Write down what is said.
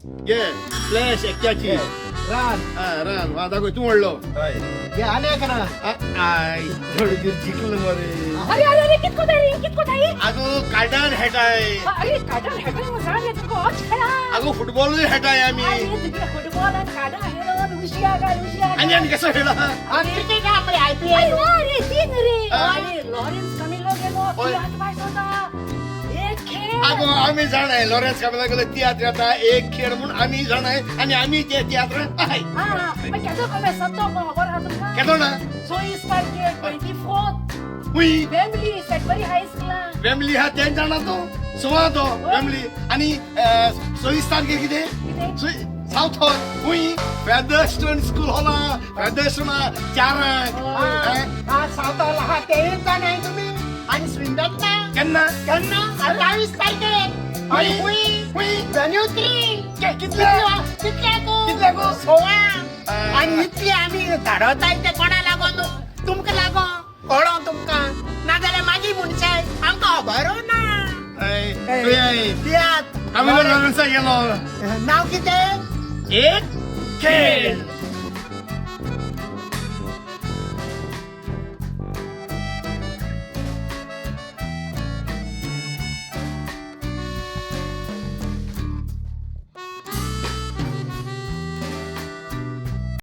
घे फ्लॅश एकट्याची. रान. हा, रान. हा, दाखय तूं व्हडलो. हय, हे आनी एक ना. I धडगीर जिखलो मरे. अरे अरे अरे, कितको जाय रे, कितको जाय? आगो, कार्डान खेळटाय. अरे, काडा हेडा जाण रे तुका होच खेळा. आगो, फुटबॉलूय खेळटाय आमी. अरे, तुगे फुटबॉल आणि काडा हेडोन उशिया घाल, उशिया. आनी आनी कसो खेळा? क्रिकेट आपले आयपीएल. अरे, तीन रे. हा. अरे, लॉरेन्स कमिलो गेलो. ओय. तियात्र पायसो होता एक खेळ. आगो, आमी जाणाय लॉरेन्स कामेला गेलो तियात्र जाता एक खेळ म्हूण आमी जाणाय आनी आमी ते तियात्र आहाय. हा, मागीर केदो कमे सत्तो खबर आहा तुमकां? केदो ना? 24 तारखेर, 24th. हुंय? वेम्बली, सॅडबरी हाय स्कुला. फॅमिली हा तें जाणा तूं सवा तो फॅमिली आनी 26 तारखेर कितें? कितें? Southall. हुंय? फेदरस्टोन स्कूल हॉला, फेदरस्टोना 4आंक. हा, सावथ हॉल हा तेच जाणाय तुमी. आनी स्विंडन ना? केन्ना? केन्ना? 28 तारखेर. हुंय? हुंय? हुंय? Venue 3. कितल्या? कितल्याक? कितल्याक? 6. आनी इतली आमी धाडवताय ते कोणा लागोन? तुमकां लागोन कळों तुमकां, नाजाल्यार मागीर मनशाय आमकां खबरो ना. तियात्र. आमी लॉरेन्सा गेलो. नांव कितें? एक खेळ.